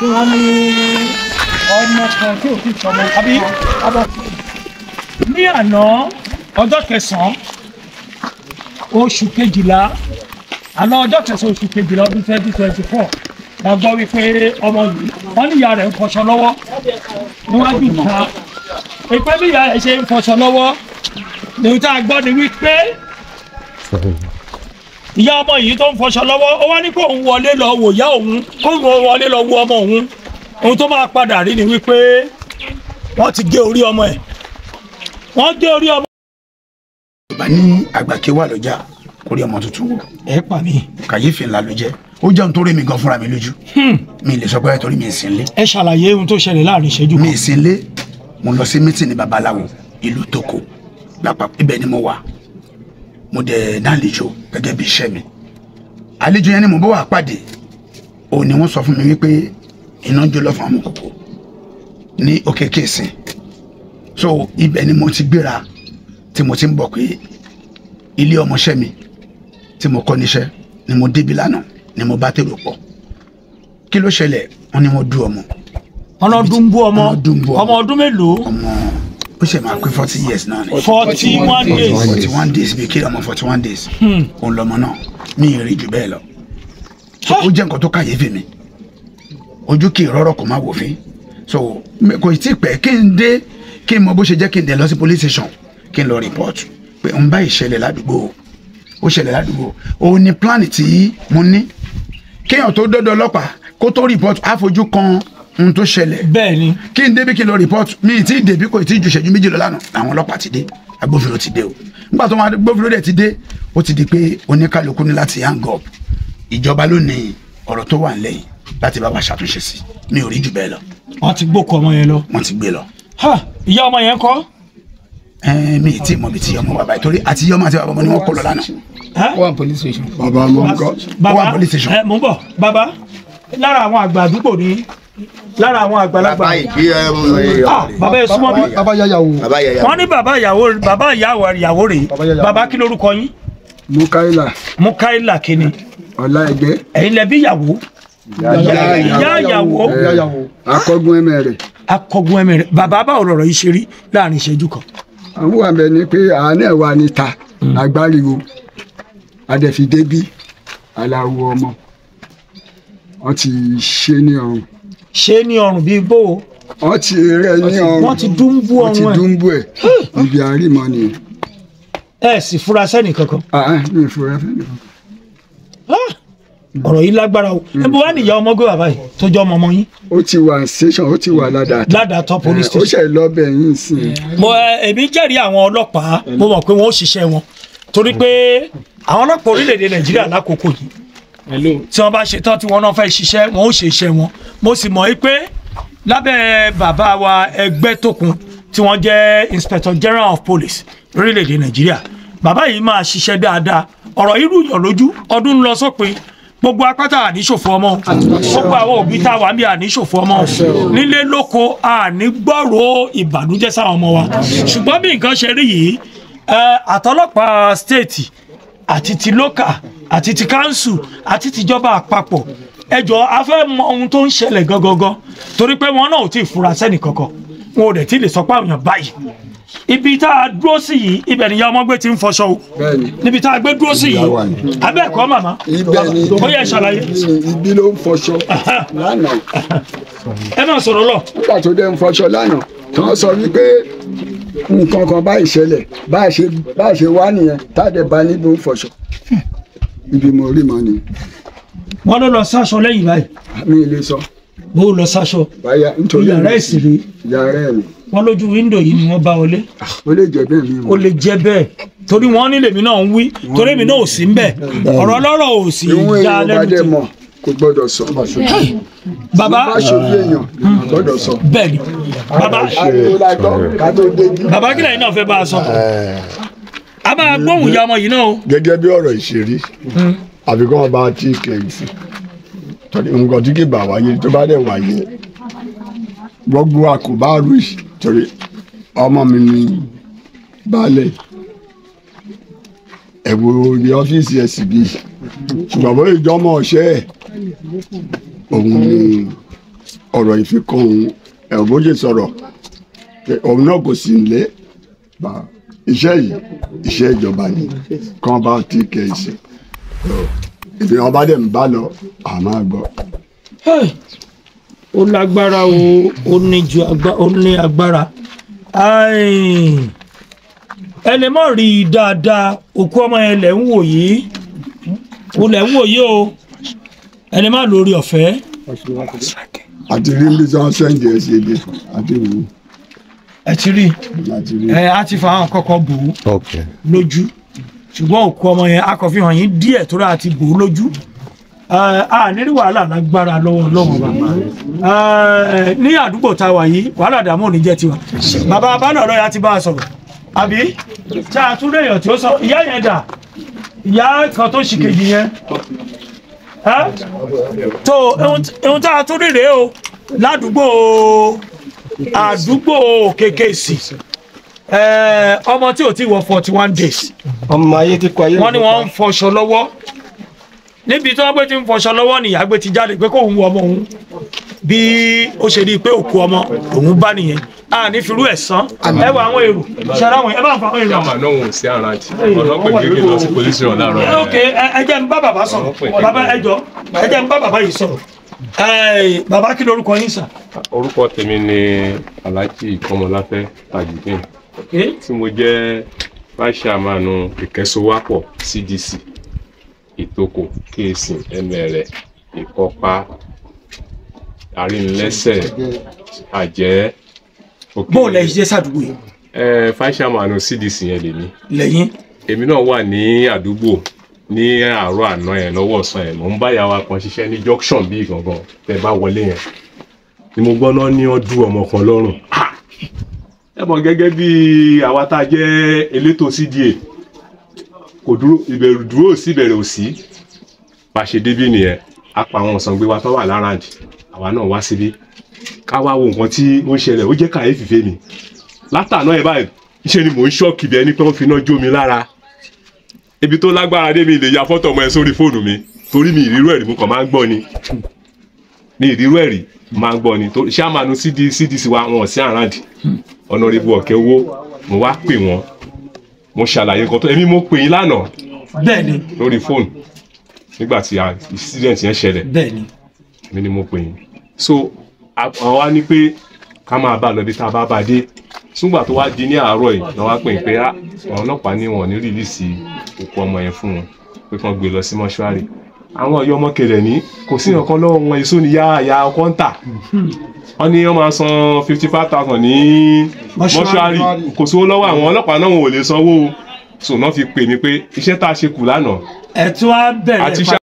Tí wọ́n ní ọmọ kan tí ò tí sọmọ àbí ní àná ọjọ́ kẹsàn-án oṣù kejìlá, àná ọjọ́ kẹsàn-án oṣù kejìlá ọdún 2024 la gbọ́ wípé ọmọ yìí wọ́n ní ìyá rẹ̀ ń fọṣọ lọ́wọ́ níwájú ìta. Ìpẹ́ bí ìyá rẹ̀ ṣe ń fọṣọ lọ́wọ́ ní tá a gbọ́ ni wípé ìyá ọmọ yìí tó ń fọṣọ lọ́wọ́ ó wá ní kó òun wọlé lọ wò ìyá òun, kó òun wọlé lọ wo ọmọ òun. Ohun tó máa padà rí ni wípé wọ́n ti gé orí ọmọ ẹ̀, wọ́n gé orí ọmọ. Yorùbá ní àgbà kí wà lọ́jà kórí ọmọ tuntun wò. Ẹ pa mí. Kàyéfì ńlá ló jẹ́, ó jẹ́ ohun tó rí mi gan fúnra mi lójú. Mi lè sọ pé torí mi sì ń lé. Ẹ ṣàlàyé ohun tó ṣẹlẹ̀ láàrin ìṣẹ́jú kan. Mi sì ń lé, mo lọ sí mítìnì babaláwo ìlú Tókò lápapọ̀, ibẹ̀ ni mo wà. Mo dẹ̀ nálejò gẹ́gẹ́ bí iṣẹ́ mi. Àlejò yẹn ni mo bọ́ wà pàdé, òun ni wọ́n sọ fún mi wípé iná jó lọ fún àwọn kòkó ní Òkè Kéèsìn. So ibẹ̀ ni mo ti gbéra tí mo ti ń bọ̀ pé ilé ọmọọṣẹ́ mi tí mo kọ́ níṣẹ́ ni mo débi lánàá ni mo bá tèrò pọ̀. Kí ló ṣẹlẹ̀? Wọ́n ní wọ́n dú ọmọ. Wọ́n dún bú ọmọ. Ọmọ ọdún mélòó? Ọmọ ó ṣe máa pé 40 years náà ni. 41 days. 41 days bí kí ọmọ 41 days. Òun lọmọ náà mi ì rí jù bẹ́ẹ̀ lọ. Ó jẹ́ nǹkan tó kàyéfì mi. Ojú kì í rọ́rọ́ kò má wò fín. So kò tí ì pẹ́ kí n dé kí n mọ bó ṣe jẹ́ kí n dé lọ sí police station kí n lọ report pé n bá ìṣẹ̀lẹ̀ ládùúgbò, ó ṣẹlẹ̀ ládùúgbò. Òun ni plan tí mo ní kéèyàn tó dọ́dọ̀ ọlọ́pàá kó tó report á fojú kan ohun tó ṣẹlẹ̀. Bẹ́ẹ̀ni. Kí n débí kí n lọ report, mi tí débí kò tí ju ìṣẹ́jú méjì lọ lánàá àwọn ọlọ́pàá ti dé, agbófinró ti dé o. Nígbà tó wọn agbófinró dẹ̀ ti dé, ó ti di pé oníkálukú ní láti hang up. Ìjọba ló ní ọ̀rọ̀ tó wà nílẹ̀ yìí láti bá wa ṣàtúnṣe sí. Mi ò rí jù bẹ́ẹ̀ lọ. Wọ́n ti gbókò ọmọ yẹn lọ. Wọ́n ti gbé lọ. Ìyá ọmọ yẹn kọ́? Mi tí mọ̀ bí ti ọmọ bàbá torí àti ìyá ọmọ àti bàbá ọmọ ni wọ́n kó lọ lánàá. Wọ́n police station. Bàbá ọmọ ńkọ́? Wọ́n police station. Mo ń bọ̀ bàbá, lára àwọn àgbà àdúgbò ni, lára àwọn àgbàlagbà. Bàbá yẹn súnmọ́ bí. Bàbá yàyàwó. Wọ́n ní bàbá ìyàwó, bàbá ìyàwó rèé. Bàbá kí lorúkọ yín? Mukaila. Mukaila kíni? Ọláẹgbẹ́. Ẹ̀yin lẹ bí ìyàwó? Ìyá ìyàwó. Akọgun ẹmẹ rẹ̀. Akọgun ẹmẹ rẹ̀. Bàbá báwo lọ̀rọ̀ yìí ṣe rí láàrin ìṣẹ́jú kan? Àwọn wà bẹ ni pé àánú ẹ̀ wà níta agbáriwo adẹ̀fidébí aláwo ọmọ wọ́n ti ṣe ní ọrùn. Ṣe ní ọrùn bíi bó o? Wọ́n ti rẹ̀ ní ọrùn. Wọ́n ti dúnbú ọrùn ẹ̀. Wọ́n ti dúnbú ẹ̀ ibi àrímọ nìyẹn. Ẹ sì fura sẹ́nì kankan. Mi ò fura sẹ́nì kankan. Ọ̀rọ̀ yìí lágbára o. Ẹ bó wá nìyá ọmọ gbé bàbá yìí tó jẹ́ ọmọ ọmọ yín. Ó ti wà station, ó ti wà ládàá. Ládàá police station. Ó ṣe lọ́bẹ̀ yín sí i. Mo èmi jẹ́rìí àwọn ọlọ́pàá, mo mọ̀ pé wọ́n ó ṣiṣẹ́ wọn torí pé àwọn ọlọ́pàá orílẹ̀-èdè Nàìjíríà lákòókò yìí tí wọ́n bá ṣe tán tí wọ́n náà fẹ́ ṣiṣẹ́ wọn ó ṣe iṣẹ́ wọn. Mo sì mọ̀ pé lábẹ́ bàbá wa Ẹgbẹ́tókun tí wọ́n jẹ́ Inspector General of Police lórílẹ̀-èdè Nàìjíríà, bàbá yìí máa ṣiṣẹ́ dáadáa. Ọ̀rọ̀ yìí rúyàn lójú, ọdún ń lọ sópin. Gbogbo apáta àníṣòfò ọmọ, gbogbo àwọn òbí tá a wà níbi àníṣòfò ọmọ, nílé lóko àní gbọ́rọ̀ ìbànújẹ́ sáwọn ọmọ wa. Ṣùgbọ́n bí nǹkan ṣe rí yìí, àtọlọ́pàá stéètì àti ti lókà àti ti káńsù àti tìjọba àpapọ̀, ẹ jọ̀ọ́ a fẹ́ mọ ohun tó ń ṣẹlẹ̀ gangan torí pé wọn náà ò tí ì fura sẹ́nì kankan, wọn ò dẹ̀ tí ì lè sọ pé àwọn èèyàn báyìí. Ibi tá a dúró sí yìí, ibẹ̀ nìyá ọmọ gbé ti ń fọṣọ o. Níbi tá a gbé dúró sí yìí, abẹ́ẹ̀kọ́ màmá, ó yẹ ṣàlàyé. Ibi ló ń fọṣọ lánàá. Ẹ máa sọ̀rọ̀ lọ. Nígbà tó dé ń fọṣọ lánàá, tí wọ́n sọ wípé nǹkan kan báyìí ṣẹlẹ̀, báyìí ṣe wá nìyẹn, tá a dẹ̀ bá níbi ń fọṣọ. Ibi mo rí mọ́ ni. Wọ́n ló lọ sáṣọ lẹ́yìn báyìí. Mi ì lè sọ. Bó lọ sáṣọ. Yàrá ẹ̀sìn rí. Yàrá ẹ̀ ni. Wọ́n lójú wíńdò yìí ni wọ́n bá wọlé. Ó lè jẹ́ bẹ́ẹ̀ mi. Ó lè jẹ́ bẹ́ẹ̀ torí wọ́n ní lèmi náà ń wí torí èmi náà ò sí ń bẹ̀, ọ̀rọ̀ ọlọ́rọ̀ ò sì já lẹ́nu tí. Ìwọ̀n kò gbọ́dọ̀ sọ. Bàbá bá ṣojú èèyàn gbọ́dọ̀ sọ. Bẹ́ẹ̀ni bàbá, bàbá kí lẹ́yìn náà fẹ́ bá a sọ. A máa gbóhùn ìyá ọmọ yìí náà o. Gẹ́gẹ́ bí ọ̀rọ̀ ìṣeré àbí kí wọ́n bá tí kèésì torí nǹkan tí kì bá wáyé tó bá dẹ̀ wáyé gbogbo àkóbá rú torí ọmọ mi ní baálé ẹ̀wò ní ọ́fíìsì ẹ̀ sì bí ṣùgbọ́n bóyá ìjọmọ̀ ọ̀ṣẹ́ ẹ̀ òun ni ọ̀rọ̀ ìfikún òun ẹ̀ bó ṣe sọ̀rọ̀ pé òun náà kò sí nílé bá iṣẹ́ yìí iṣẹ́ ìjọba ni kàn bá tí kẹ̀ ẹ́ sí ibi wọn bá dẹ̀ ń bá lọ àmọ́ gbọ́. Ó lágbára o, ó ní ju ó ní agbára. Ẹ lè mọ̀ rí i dáadáa, òkú ọmọ yẹn lẹ̀ ń wò yìí, ó lẹ̀ ń wò yìí o, ẹ lè má lórí ọ̀fẹ́. Àti rí bí wọ́n sẹ́ǹdì ẹ̀ ṣe dé àti wù ú. Ẹ ti rí ẹ, á ti fa àwọn kọ́kọ́ bò ó lójú, ṣùgbọ́n òkú ọmọ yẹn a kò fi hàn yín díẹ̀ tó rà àti bò ó lójú. A ní rí wàhálà lágbára lọ́wọ́ Ọlọ́run bàbá ní àdúgbò tá a wà yìí, wàhálà dààmú ò ní jẹ́ tiwa. Bàbá abánà ọlọ́yà ti bá a sọ̀rọ̀ àbí tí a tún léèyàn tí ó sọ ìyá yẹn dà, ìyá kan tó ṣì kejì yẹn tó ohun tá a tún rí rèé o ládùúgbò àdúgbò Òkèkèsì, ọmọ tí ò tí wọ 41 days ọmọ ayé ti kọ ayé wọ́n ní wọ́n ń fọṣọ lọ́wọ́ níbi tí wọ́n gbé ti ń fọṣọ lọ́wọ́ ni ìyá gbé ti jáde pé kóun wọ ọmọ òun, bí ó ṣe rí i pé òkú ọmọ òun bá nìyẹn. A ní firú ẹ̀ sán. Ẹ wọ àwọn èrò ṣẹlẹ àwọn ẹ bá ń fa àwọn èrò. Ṣáàmà náà wò sí àrántí ọlọ́pàá ìgbége lọ sí police station láàárọ̀. Ok, ẹ jẹ́ n bá bàbá sọ̀rọ̀. Bàbá ẹ jọ, ẹ jẹ́ n bá bàbá yìí sọ̀rọ̀. Bàbá, kí lorúkọ yín sà? Orúkọ tèmi ni Alhaji Kọ́mọláfẹ́ Tajudeen, tí mo jẹ́ vice chairman Ìkẹ́sowápọ̀ CDC Ìtòkò Kéèsì Ẹmẹ̀rẹ̀ Ìkọpa Arínlẹ́sẹ̀ Àjẹ́. Bó lẹ ṣe sàdúgbò yìí? Vice chairman CDC yẹn lèmi. Lẹ́yìn. Èmi náà wà ní àdúgbò ní àárọ̀ àná yẹn lọ́wọ́ ọ̀sán yẹn, mò ń bá ìyá wa kan ṣiṣẹ́ ní junction bíi gangan tẹ́ bá wọlé yẹn ni mo gbọ́ náà ní ọdún ọmọ kan lọ́rùn. Ẹ mọ̀ gẹ́gẹ́ bí àwa tá a jẹ́ elétò CDA kò dúró, ìbẹ̀rù dúró sí ìbẹ̀rù òsì, bá ṣe débí nìyẹn, a pa àwọn ọ̀sán gbé wa tó wà láràndì, àwa náà wá síbí ká wá wo nǹkan tí ó ń ṣẹlẹ̀. Ó jẹ́ kàyéfì fèmí látàná ẹ̀ báyìí, iṣẹ́ ni mò ń ṣọ́ọ̀kì bí ẹni pé wọ́n fi iná jó mi lára. Ibi tó lágbára dé, mi lè ya fọ́tò ọmọ ẹ sórí fóònù mi torí mi ìrírú ẹ̀rí mo kàn máa ń gbọ́ ni, mi ìrírú ẹ̀rí máa ń gbọ́ ni. Ṣáàmánu CDC wa wọn ò sí àràǹdì, ọ̀nàrẹ́bù ọ̀kẹ́ owó, mo wá pè wọ́n, mo ṣàlàyé nǹkan tó èmi mo pè yín lánàá. Bẹ́ẹ̀ni. Lórí fóònù nígbà tí incident yẹn ṣẹlẹ̀. Bẹ́ẹ̀ni. Èmi ni mo pè yín. So àwọn wá ní pé ká máa bá a lọ bí tá a bá bá a dé. Súngbà tó wá di ní àárọ̀ yìí lọ́ wá pè é pé àwọn ọlọ́pàá ní wọn ò ní rìlíìsì òkú ọmọ yẹn fún wọn pé kán gbé lọ sí mọ́ṣúárì. Àwọn ọ̀yọ́ ọmọ kẹrẹ̀ ní kò sí nǹkan lọ́wọ́ wọn, èso ni yá ọkọ̀ ń tà. Wọ́n ní wọ́n máa san 55,000 ní mọ́ṣúárì, kò sówó lọ́wọ́ àwọn ọlọ́pàá náà, wọn ò lè sanwó o. So náà fi pè mí pé iṣẹ́ tá a ṣe kù lánàá. Ẹ tún á bẹ̀rẹ̀.